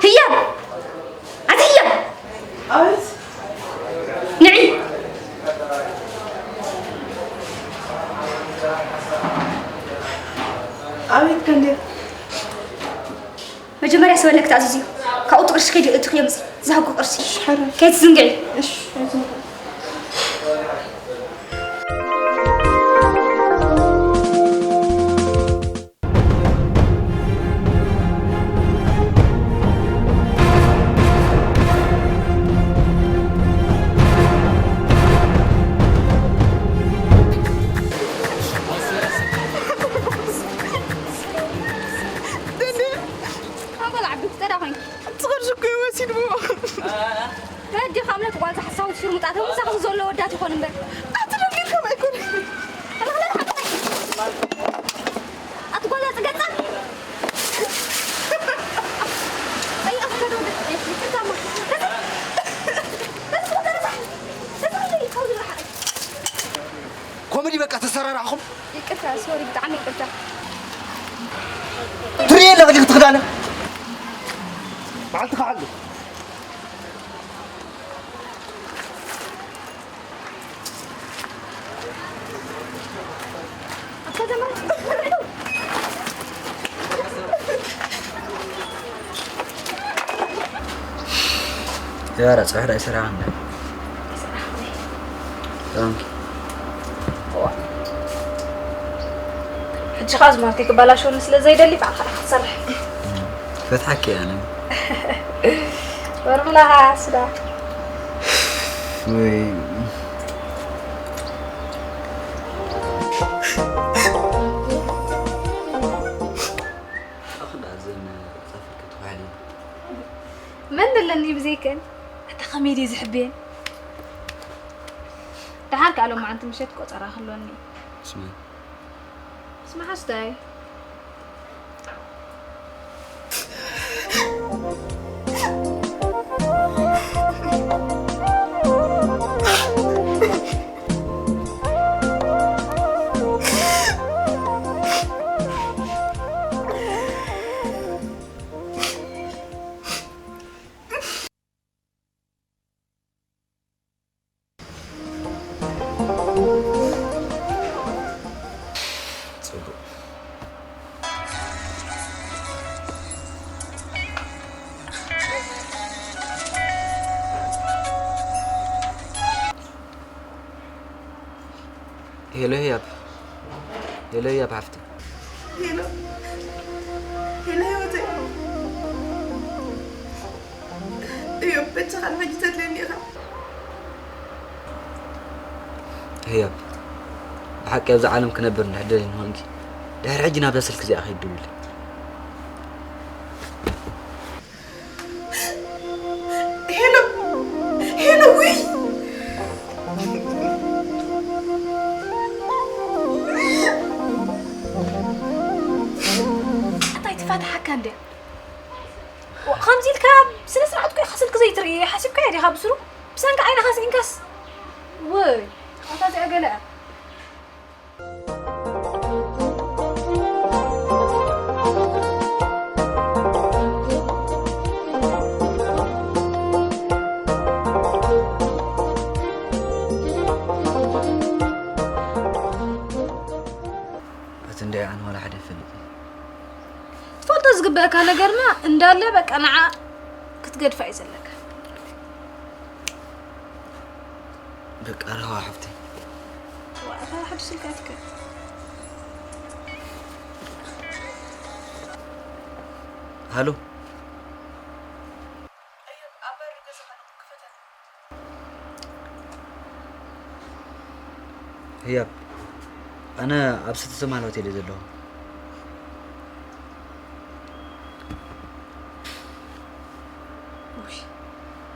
ህያብ! ኣቲ ህያብ! ኣቤት። ንዒ! ኣቤት ከንዴ። መጀመርያ ሰበለክ ተኣዝዝዮ። ካብኡ እቲ ቅርሺ ከይዲ እቲ ክየምጽእ ዝሃብኩ ቅርሺ። እሺ፣ ሓረ። ከይትዝንግዒ። እሺ፣ ኣይትዝንግዒ። ኣንጎል ዓቢ ክጸዳ ኮይንኪ። እቲ ቅርሺ እኮ እዩ ወሲድዎ። ረዲ ካብ ነት ጓል ዝሓሳቡ ሽርሙጣ ተመሳኺ ዘሎ ወዳት ይኾን እምበር። ኣቲ ደንጊር ከማይ ይኮን። ኣቲ ጓል ኣጽገጻ። ኣይ፣ ኣቲ ከዶ፣ ይቅርታ፣ ማ። ኮመዲ በቃ ተሰራራሕኹም። ይቅርታ፣ ሶሪ፣ ብጣዕሚ ይቅርታ። ትርእየ ኣለኺ ዲኺ ትኽዳነ? በዓልቲ ከዓሉ። ያራ፣ ጽሕር ኣይሰራሕን። ኣይሰራሕን። ዳንኪ። ሕጂ ኸኣ ዝማርተይ ክበላሸወኒ ስለ ዘይደሊ፣ ባዕልኻ ኢኻ ክትሰርሕ። ፈትሓኪ እየ ኣነ። ወርምላኻ ስዳ። ወይ። ኣኽንዳ ዘን ጻፍር ክትባህሊ። መን ደለኒ ብዘይከን? ኣታ ኸመይ ድየ ዝሕብየን? ደሓር ከኣ ሎማዓንቲ ምሸት ቆጸራ ክህልወኒ። ስመ። ስመ ሓስታይ። ጽቡቕ። ሄሎ ህያብ፣ ሄሎ ህያብ ሓፍቲ። ሄሎ፣ ሄሎ ህይወተይ። እዮም በጃኻ ንሕጂ ተድልየኒ ኢኻ። ህያብ፣ ብሓቂ ኣብዛ ዓለም ክነብር እንድሕር ደልየ ምዃንኪ፣ ድሕሪ ሕጂ ናብዛ ስልኪ እዚኣ ከይትድውሊ። ሄሎ፣ ሄሎ፣ ውይ! ኣታ ኣይትፋትሓካ እንድያ። ከምዚ ኢልካ ስነ ስርዓት እኮ ኢኻ ስልኪ ዘይትርኢ፣ ሓሲብካዮ ዲኻ ብስሩ? ብሰንኪ ዓይንኻ ስኢንካስ? ውይ፣ ኣታ እዚኣ ገለ እያ። በቲ እንድዒ ኣነ ዋላ ሓደ ይፈልጥ። ክትፈልጦ ዝግበኣካ ነገርና እንዳለ በቃ ንዓ ክትገድፋ እዩ ዘለካ። በቃ ርህዋ ሓፍተይ። ዋእ፣ እታ ሓድሽ ስልኪ ኣትከ። ሃሎ። ህያብ፣ ኣነ ኣብ ሰተት ማል ሆቴል እየ ዘለኹ። ውይ፣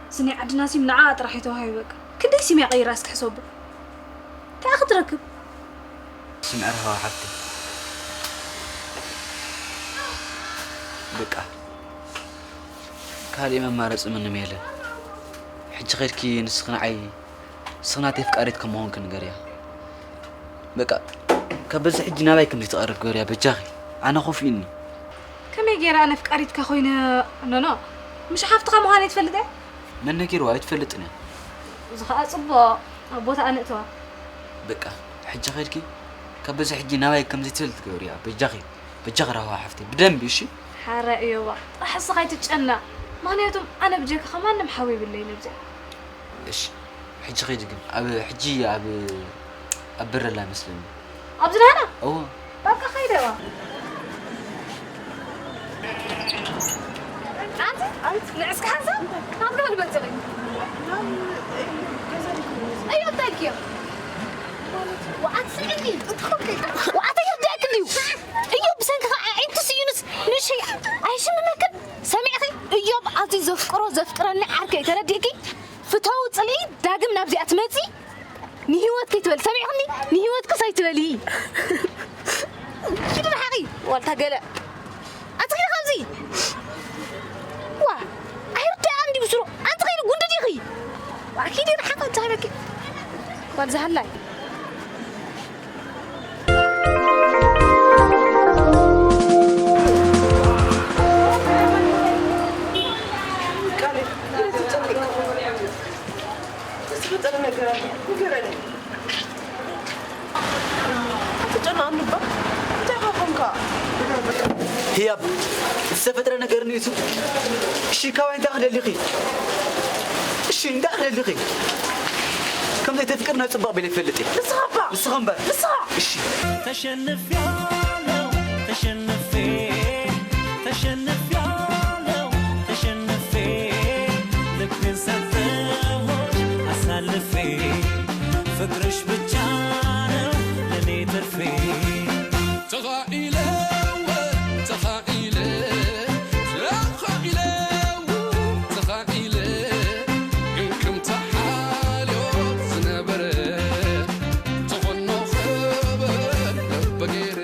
እዚ ናይ ዓድና ሲም ንዓኣ ጥራሕ እዩ ተዋሂቡ በቃ። ክንደይ ሲም እያ ቀይራ እስኪ ሕሰቦ። እንታይ ክትረክብ? ስምዒ ርህዋ ሓፍተይ። በቃ። ካልእ መማረፂ ምንም የለን። ሕጂ ኸድኪ ንስኺ ንዓይ፣ ንስኺ ናተይ ኣፍቃሪት ከም ምዃንኪ ንገርያ። በቃ፣ ካብ በዚ ሕጂ ናባይ ከም ዘይትቐርብ ግበርያ በጃኺ። ኣነ ኮፊኡኒ። ከመይ ገይረ ኣነ ኣፍቃሪትካ ኮይነ? ኖ፣ ኖ። ምሽ ሓፍትኻ ምዃነይ ትፈልጥ እያ? መን ነጊርዋ? ኣይትፈልጥን እያ። እዚ ኸኣ ጽቡቕ፣ ኣብ ቦታኣ ነእትዋ። በቃ፣ ሕጂ ኸይድኪ ካብ በዚ ሕጂ ናባይ ከም ዘይትብል ትገብርያ። በጃኺ፣ በጃኺ ራህዋ ሓፍተይ፣ ብደንቢ እሺ? ሓራይ እዮባ፣ ጥራሕ እስኻ ኣይትጨነቕ። ምኽንያቱም ኣነ ብጀካኻ ማንም ሓው የብለይን ኣብዚኣ። እሺ፣ ሕጂ ኸይዲ ግን ኣብ፣ ሕጂ ኣብ፣ ኣብ በረላ መስለኒ። ኣብዚ ናና? እዎ። በቃ ኸይደዋ። ኣንቲ፣ ኣንቲ፣ ንዕስኪ ሓንሳብ ናብ ዶ ልመጽእ? እዮ፣ እንታይ ኢልክዮ? ወዓት ስዕዲ። ወዓት ይርድኣክን እዩ። እዮ፣ ብሰንክኻ ኣዒንቲ ስዩንስ ንእሽተይ ኣይሽምመክን። ሰሚዕኺ? እዮብ ኣዝዩ ዘፍቅሮ ዘፍቅረኒ ዓርከይ ተረዲእኪ? ፍተው ጽልኢ ዳግም ናብዚኣ ትመጺ ንህይወት ከይትበሊ ሰሚዕኽኒ? ንህይወትክስ ኣይትበሊ። ኪዲ ንሓቒ ዋልታ ገለ ኣትኺ ካብዚ። ዋ ኣይርዳኣ እንዲ ብስሩ ኣንተ ኸይኑ ጉንዲ ዲኺ? ዋ ኪዲ ንሓቐ እንታይ በኪ? ጓል ዝሃላይ። ዝተፈጠረ ነገር ኣሎ። ንገረኒ። ኣትጨነቐኒ እባ። እንታይ ኢኻ ኮንካ? ህያብ፣ ዝተፈጥረ ነገር ንሱ። እሺ፣ ካባይ እንታይ ክደሊኺ? እሺ፣ እንታይ ክደሊኺ? ከም ዘይተፍቅር ናብ ጽባቕ ቤለ ይፈልጥ እየ። ንስኻ እባ። ንስኻ እምበር። ንስኻ። እሺ። ተሸንፊያለሁ፣ ተሸንፌ፣ ተሸንፊያለሁ፣ ተሸንፌ፣ ልቤን ሰጠሁሽ አሳልፌ፣ ፍቅርሽ ብቻ ነው ለኔ ትርፌ። ተኻኢለ፣ ተኻኢለ፣ ተኻኢለ፣ ተኻኢለ፣ ግን ከምታ ሓልዮ ዝነበረ ተኾኖ ክብል ልቢ ገይረ።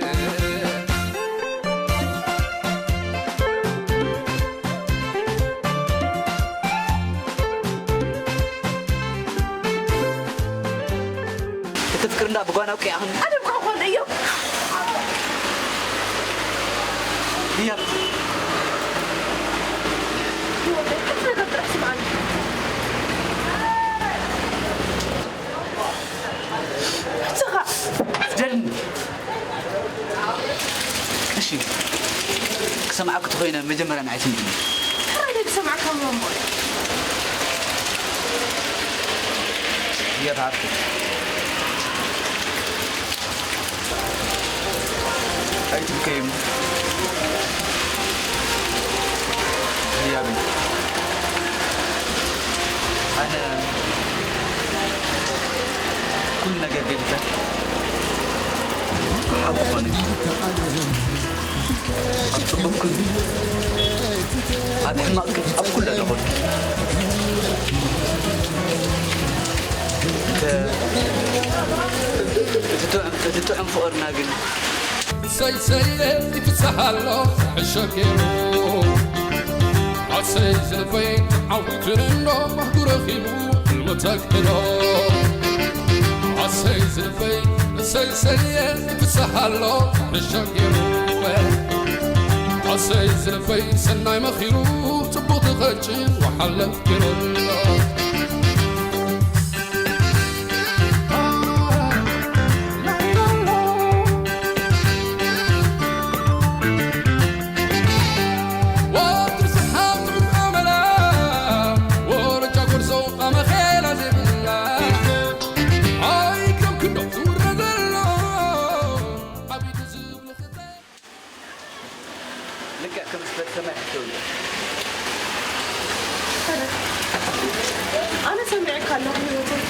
እቲ ፍቅሪ እንዳ ብጓና ኣብቂዕኽን። ኣነ እኮ ኮን እዩ። ህያብ። ህይወተይ፣ ሓንቲ ነገር ጥራሕ ስምዓኒ። ብትኻ። ስደድኒ። እሺ፣ ክሰምዓኪ ተኾይነ መጀመርያ ንዓይ ስምዕኒ። ሕራይ ክሰምዓካ እሞ። ህያብ ሓፍተይ። ኣይትብከይ እሞ። ህያበይ። ኣነ ኩሉ ነገር ገዲፈ ሓው ክኾነኪ፣ ኣብ ጽቡቕ ኩሉ፣ ኣብ ሕማቕ ግን ኣብ ኩሉ ኣለኹልኪ። እንተ እቲ ጥዑም፣ እቲ ጥዑም ፍቕርና ግን ሰይሰየ ይፍስሃሎ ሕሸ ገይሩ ኣሰይ ዝልበይ ዓውትን እንዶ ባህጉ ረኺቡ ሕልሙ ተግህዶ ኣሰይ ዝልበይ ሰይሰየ ይፍስሃሎ ሕሸ ገይሩ ኣሰይ ዝልበይ ሰናይ መኺሩ ጽቡቕ ትኸጭ ወሓለት ገይሩ ኣሎ ልክዕ ከም ዝፈጸመ ሕቶ እዩ። ኣነ ሰሚዐካ ኣለኹ ህይወተይ።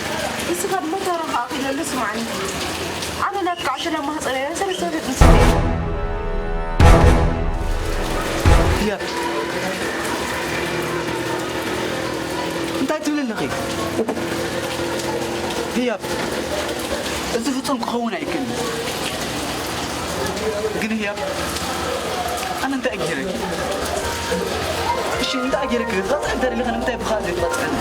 ንስኻ ድማ ተራ ከኣ ክኢለሉ ስምዓኒ። ኣነ ናትካ ዕሸል ኣብ ማህጸነይ ሰለስተ ወርሒ ድምሲ ህያብ፣ እንታይ ትብሊ ኣለኺ? ህያብ፣ እዚ ፍጹም ክኸውን ኣይክእልን። ግን ህያብ፣ ኣነ እንታይ ገይረኪ? እሺ፣ እንታይ ገይረኪ? ክትቐጽዒ እንተ ደሊኺ ንምንታይ ብኻልእ ዘይትቐጽዕኒ?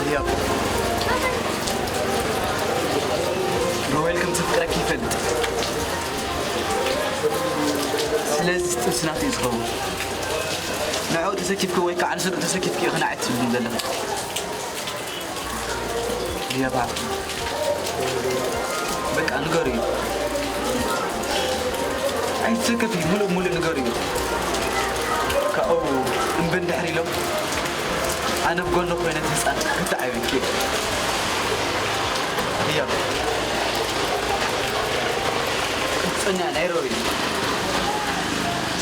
ህያብ፣ ሮቤል ከም ዘፍቅረኪ ይፈልጥ። እሱ ናቱ እዩ ዝኸውን። ንዕኡ ተሰኪፍኪ ወይ ከዓ ንስድኡ ተሰኪፍኪ ኢኺ ንዓይ ትስብልኒ ዘለኺ። ሌባ። በቃ ንገርዮ። ኣይትሰከፊ፣ ሙሉእ ሙሉእ ንገርዮ። ካብኡ እምቢ እንድሕር ኢሎም፣ ኣነ ብጎኒ ኮይነ እቲ ህፃን ክተዓብየኪ እየ። ህያብ። ቅብፀኛ ናይ ሮቤል።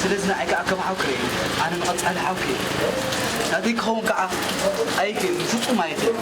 ስለዚ ንዓይ ከዓ ከም ሓው ክርኢ፣ ኣነ ንቐፃሊ ሓውኪ እየ። ናተይ ክኸውን ከዓ ኣይክእልን፣ ፍጹም ኣይክእልን።